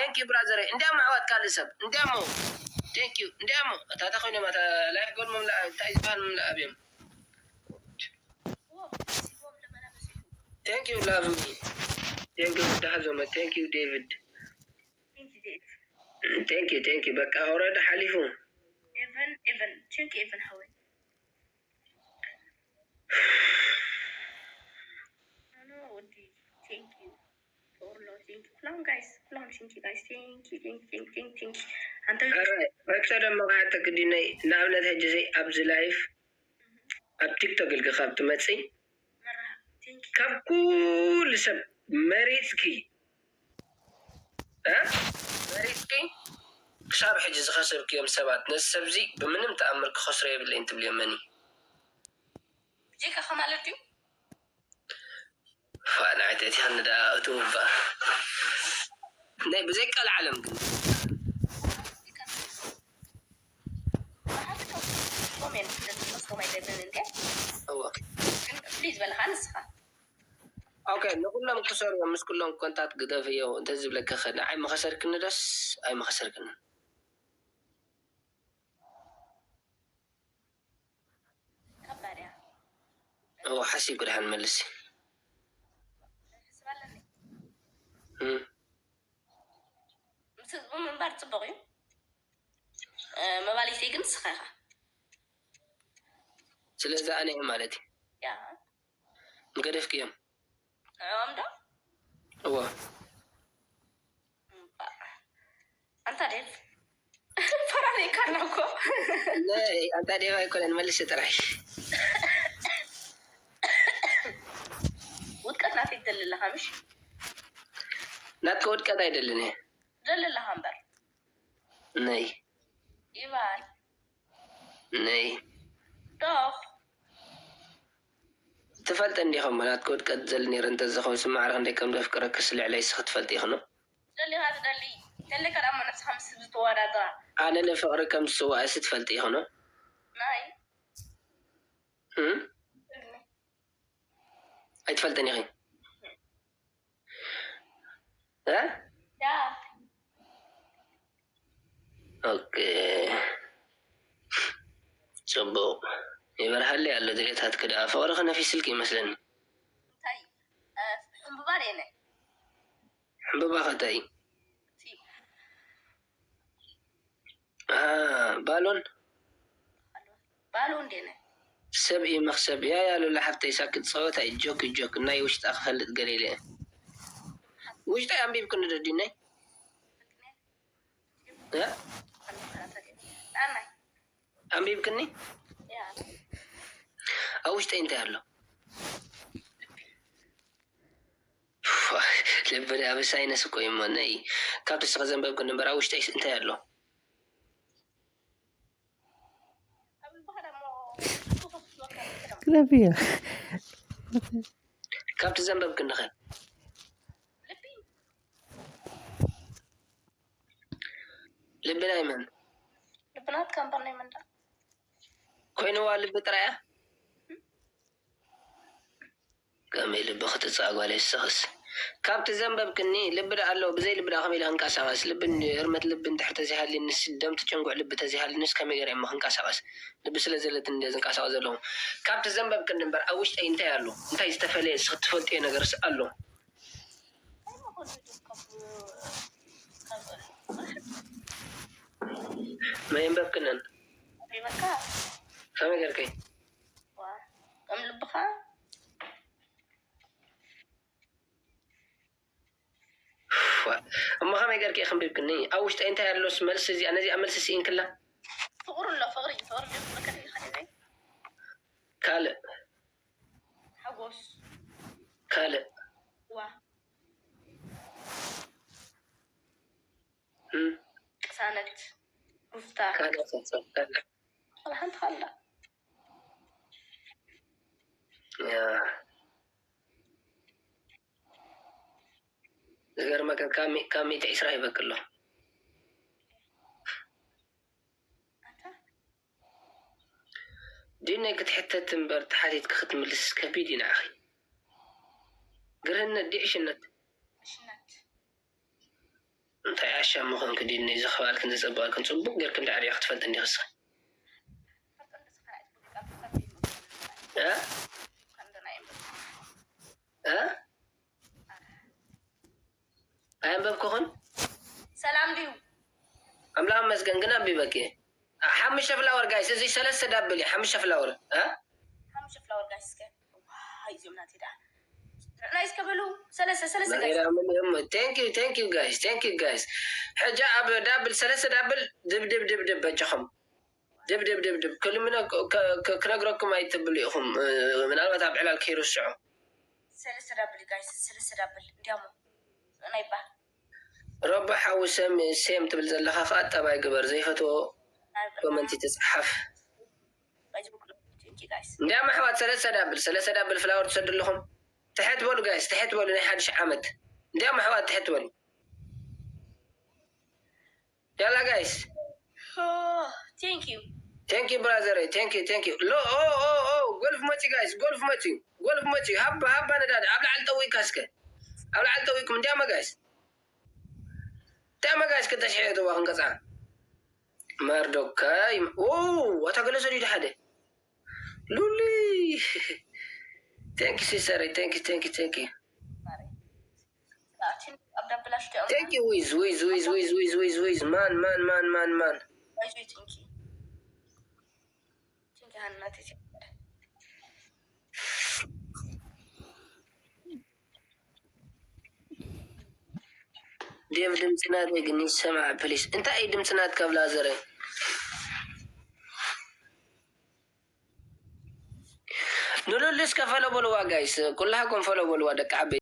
Thank you brother። እንዲያሞ ኣሕዋት ካልእ ሰብ እንዲያሞ thank you እንዲያሞ እታ ተኾይኖም እታ live ጎል ምምላእ እንታይ ዝበሃል ምምላእ ኣብዮም። Thank you love me። Thank you ዳሃዞመ። Thank you David። Thank you thank you በቃ already ሓሊፉ። Even even thank you even ሓወይ። ኣነ ወዲ thank you። ኦርሎ thank you። ኩሎም guys ኩሎም thank you guys thank you thank you thank you thank you thank you። ኣንተ ኧረ ወቅተ ደሞ ክሓተክ ድነይ ንኣብነት ሕጂ እዚ ኣብዚ live ኣብ ቲክቶክ ኢልክ ካብ ትመፅእ መራህ thank you። ካብ ኩሉ ሰብ መሪፅኪ እ? መሪፅኪ ክሳብ ሕጂ ዝኸሰብክዮም ሰባት ነዚ ሰብዚ ብምንም ተኣምር ክኸስሮ የብለይን ትብልዮ መን እዩ? ብጀይካኻ ማለት ድዩ? ፋ ንዓይ ተእቲኻኒ ደኣ እትውባ ናይ ብዘይ ቃል ዓለም ግን Comment ክትወስዶም ኣይደልን እንዴ? እወ ግን ፕሊዝ በልኻ ንስኻ። ኦኬ ንኩሎም ክሰሩ እዮም ምስ ኩሎም ኮንታት ግደፍዮ እንተዝብለካ ከ ንዓይ መኸሰርክኒ ደስ ኣይመኸሰርክንን ከባድ እያ። እወ ሓሲብ ክድሓን መልሲ ሕስብ ኣለኒ። እም። ምስ ህዝቡ ምንባር ፅቡቕ እዩ። እ፣ መባሊተይ ግን ንስኻ ኢኻ። ስለዚ ኣነ እየ ማለት እዩ ያ ምገደፍክዮም ንዕኦም ዶ? እወ ኣንታ ዴቭ ፈራሪካና እኮ። ነይ ኣንታ ዴባ ኣይኮነን መልሲ ጥራይ ውድቀት ናተይ ትደሊ ኣለኻ ምሽ? ናትከ ውድቀት ኣይደልን እየ ትደሊ ኣለኻ እምበር ነይ ይባል ነይ ዶኽ ትፈልጥ እንዲኹም ናትከ ውድቀት ዘል ነይረ እንተዝኸውን ስማዕረ ክንደይ ከም ዘፍቅረክስ ልዕለይ ስኽ ትፈልጥ ይኽኑ ትደሊኻ ትደሊ ተለካ ዳሞ ነብስኻ ምስ ህዝቢ ትወዳደራ ኣነ ንፍቕሪ ከም ዝስዋእስ ትፈልጥ ይኽኑ ናይ እም? ኣይትፈልጥን ኢኺ እ? ያ ኦኬ ጽቡቕ ይበርሃለይ ኣሎ ድሌታትኪ ደኣ ፍቕርኺ ነፊስልኪ ይመስለኒ እንታይ እ፣ ሕምብባ ደየነ ዕምበባ ኸታይ እቲ ባሎን ባሉ እንዴነ ሰብ እዩ መኽሰብ ያ ያሉላ ሓፍተይ ሳክት ጸወታ እዩ ጆክ ጆክ ናይ ውሽጣ ክፈልጥ ገለ ኢለ ውሽጣ ኣንቢብክኒ ዶ ዲነይ እ? ናናይ ኣንቢብክኒ ያ ኣብ ውሽጠይ እንታይ ኣሎ ልቢ ኣብ ሳይነስ እኮ እዩሞ ነይ ካብቲ ስኸ ዘንበብክኒ እምበር ኣብ ውሽጠይ እንታይ ኣሎ ግደፍዮ። ካብቲ ዘንበብክኒ ኸ ልቢ ናይ መን ልብናት ከንበር ናይ መንዳ ኮይንዋ ልቢ ጥራያ ከመይ ልቢ ክትጻእ ጓለይ ስኽስ ካብቲ ዘንበብክኒ ልቢ ደኣ ኣለዎ ብዘይ ልቢ ደኣ ከመይ ኢለ ክንቀሳቐስ ልቢ ህርመት ልቢ እንድሕር ተዘይሃልዩንስ ደም ትጭንጉዕ ልቢ ተዘይሃልዩንስ ከመይ ገይረ እሞ ክንቀሳቐስ ልቢ ስለ ዘለትኒ እንደ ዝንቀሳቐስ ዘለኹ ካብቲ ዘንበብክኒ እምበር ኣብ ውሽጠይ እንታይ ኣሎ እንታይ ዝተፈለየ እስኺ ትፈልጥዮ ነገርስ ኣሎ መየንበብክነን ይበካ ከመይ ገርኪ ከም ልብኻ እሞ ከመይ ገርኪ ክንቢብክኒ ኣብ ውሽጠይ እንታይ ኣሎስ መልሲ እዚኣ ነዚኣ መልሲ ስኢንክላ ፍቕሪ ኣሎ ፍቕሪ ፍቕሪ ፍቕሪ ከደይ ካልእ ሓጎስ ካልእ ዋ እም፣ ቅሳነት ሩፍታ ካልእ ጸብጸብ ካልእ ሓንቲ ካልዳ ያ ዝገርመካ ካብ ሚ- ካብ ሚእቲ ዕስራ ይበክ ኣሎ ኣታ ዲነይ ክትሕተት እምበር ተሓቲትኪ ክትምልስ ከቢድ እዩ ንዓኺ ግርህነት ድዕሽነት ሽነት እንታይ ዓሻ ምኾንክ ድዩ ነዚ ክባልክን ዘጸባልክን ጽቡቅ ጌርክ እንዳ ዕድያ ክትፈልጥ እንዲኽስ። እ? እ? ኣየንበብኩኽን? ሰላም ድዩ? ኣምላኽ ይመስገን ግን ኣንቢበኪ። ሓሙሽተ ፍላወር ጋይስ፣ እዚ ሰለስተ ዳብል እዩ፣ ሓሙሽተ ፍላወር። እ? ሓሙሽተ ፍላወር ጋይስ፣ እስከ። ዋይ፣ እዚኦም ናተይ ደኣ። ንዕናይ እስከ በሉ፣ ሰለስተ፣ ሰለስተ ጋይስ። Thank you, thank you guys, thank you guys. ሕጂ ኣብ ዳብል፣ ሰለስተ ዳብል፣ ድብ፣ ድብ፣ ድብ፣ ድብ፣ በጃኹም። ድብ፣ ድብ፣ ድብ፣ ድብ። ክልምነ-፣ ክ-፣ ክ-፣ ክነግረኩም ኣይትብሉ ኢኹም። እ፣ ምናልባት ኣብ ዕላል ከይርስዑ። ሰለስተ ዳብል ጋይስ፣ ሰለስተ ዳብል። እንዲያሞ፣ ንዕናይ ባ። ረቡ ሓዊ ሰም-፣ ሴም ትብል ዘለኻ ኸኣ ጠባይ ግበር፣ ዘይፈትዎ ኮመንቲ ትጽሓፍ። እንዲያም ኣሕዋት ሰለስተ ዳብል፣ ሰለስተ ዳብል ፍላወር ትሰዱ ኣለኹም። ትሕት በሉ ጋይስ፣ ትሕት በሉ ናይ ሓድሽ ዓመት። እንዲያም ኣሕዋት ትሕት በሉ። ያላ ጋይስ። Thank you. Thank you brother, thank you, thank you. ሎ፣ ኦ፣ ኦ፣ ኦ፣ ጎልፍ መጺ ጋይስ፣ ጎልፍ መጺ፣ ጎልፍ መጺ። ሃባ፣ ሃባ ነዳዲ፣ ኣብ ላዕሊ ጠዊቅካ እስከ። ኣብ ላዕሊ ጠዊቅኩም፣ እንዲያማ ጋይስ። እንዲያማ ጋይስ፣ ክልተ ሽሕ እየትዋ ክንቀጽዓ። ማርዶካይ፣ ኦ፣ ዋታ ገለ ሰዲዱ ሓደ። ሉሊ። Thank you sister, thank you, thank you, thank you. Thank you ዊዝ፣ ዊዝ፣ ዊዝ፣ ዊዝ፣ ዊዝ፣ ዊዝ፣ ዊዝ። ማን፣ ማን፣ ማን፣ ማን፣ ማን። ዴቭ ድምፂ ናተይ ግን ይሰማዕ ፕሊስ። እንታይ እዩ ድምፂ ናትካ ብላዘረይ? ንሉሉ እስከ ፈሎ በልዋ ጋይስ፣ ኩላሃኩም ፈሎ በልዋ ደቂ ዓበይ።